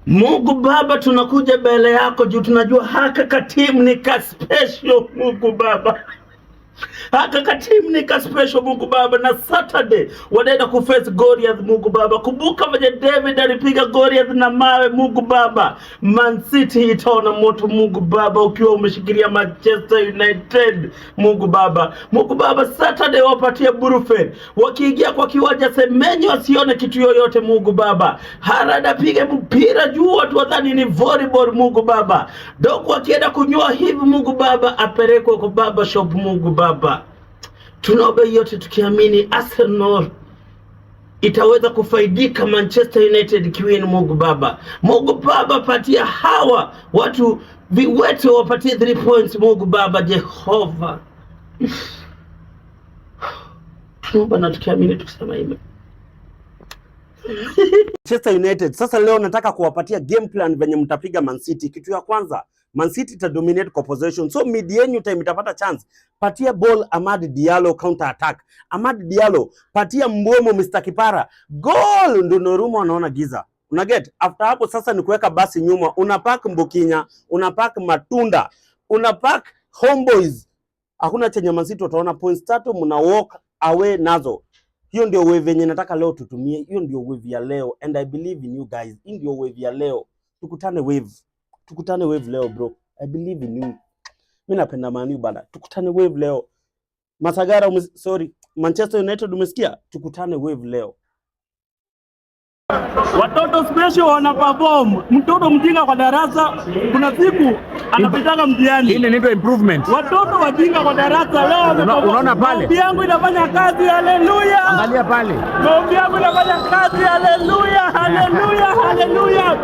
Mungu Baba, tunakuja mbele yako juu tunajua haka katimu ni ka special. Mungu Baba, haka katimu ni ka special, Mungu Baba, na Saturday wanaenda kuface Goliath. Mungu Baba, kumbuka venye David alipiga Goliath na mawe. Mungu Baba, Man City itaona moto. Mungu Baba, ukiwa umeshikilia Manchester United. Mungu Baba, Mungu Baba, Saturday wapatie Brufen, wakiingia kwa kiwanja Semenyo wasione kitu yoyote. Mungu Baba, Haaland apige mpira juu watu wadhani ni volleyball. Mungu Baba, Doku akienda kunyoa hivi, Mungu Baba, apelekwe kwa barber shop. Mungu Baba, tunaomba yote tukiamini Arsenal itaweza kufaidika Manchester United ikiwin. Mungu Baba, Mungu Baba, patia hawa watu viwete, wapatie 3 points. Mungu Baba Jehova, tunaomba na tukiamini tukisema amen. Manchester United. Sasa leo nataka kuwapatia game plan venye mtapiga Man City. Kitu ya kwanza, Man City ita dominate kwa possession. So mid yenyu time itapata chance. Patia ball Amad Diallo, counter attack. Amad Diallo, patia Mbeumo, Mr. Kipara. Goal, Donnarumma wanaona giza. Una get? After hapo sasa ni kuweka basi nyuma. Una park Mbukinya, una park Matunda, una park Homeboys. Hakuna chenye Man City wataona, points tatu mna walk away nazo. Hiyo ndio wave yenye nataka leo tutumie. Hiyo ndio wave ya leo and I believe in you guys. Hii ndio wave ya leo. Tukutane wave. Tukutane wave leo, bro. I believe in you. Mimi napenda Man U bana. Tukutane wave leo. Masagara sorry, Manchester United, umesikia? Tukutane wave leo. Watoto special wana perform. Mtoto mjinga kwa darasa, kuna siku anapitaka mtihani. Hii inaitwa improvement. Watoto wajinga kwa darasa leo wameperform. Unaona pale? Maombi yangu inafanya kazi, haleluya. Angalia pale. Maombi yangu inafanya kazi, haleluya, haleluya, haleluya.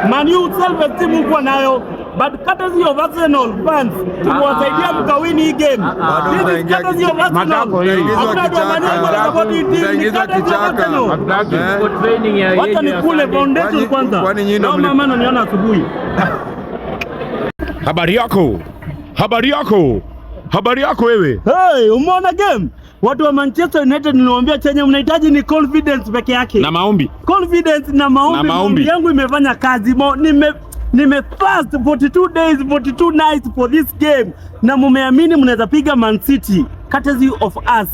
Man U self esteem hukuwa nayo, but courtesy of Arsenal fans tumewasaidia mkawini hii game. Bado This is mtaingia courtesy of Arsenal. Matako hii. Hakuna watu wa Man U wanasupport hii team, ni Mtaingizwa courtesy of kichaka. Arsenal. Hatutaki. Eh? Wacha nikule foundation kwanza. Kwani nyinyi ndo Leo mama ananiona asubuhi. Habari yako. Habari yako. Habari yako wewe. Hey, umeona game? Watu wa Manchester United niliwaambia chenye mnahitaji ni confidence peke yake. Na maombi. Confidence na maombi. Na maombi. Maombi yangu imefanya kazi. Nime fast 42 days 42 nights for this game na mumeamini mnaweza piga Man City. Courtesy of us.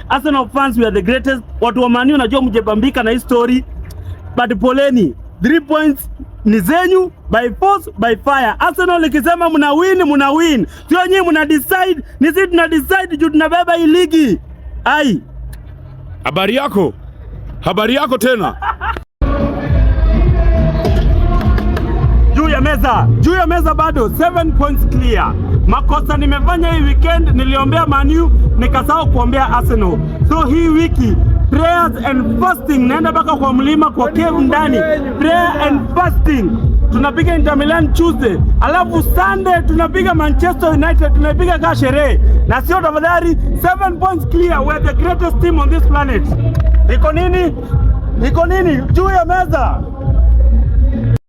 Arsenal fans, we are the greatest. Watu wa Man U, najua mjebambika na hii story, but poleni. 3 points ni zenyu by force by fire. Arsenal ikisema mna win, mna win. Sio nyinyi mna decide, ni sisi tuna decide juu tunabeba hii ligi. Ai. Habari yako. Habari yako tena. Juu ya meza, juu ya meza bado 7 points clear. Makosa nimefanya hii weekend, niliombea Man U nikasahau kuombea Arsenal. So hii wiki prayers and fasting, naenda mpaka kwa mlima kwa cave ndani, prayer and fasting. Tunapiga Inter Milan Tuesday, alafu Sunday tunapiga Manchester United, tunaipiga kaa sherehe na sio tafadhali. 7 points clear, we are the greatest team on this planet. Iko nini? Iko nini juu ya meza?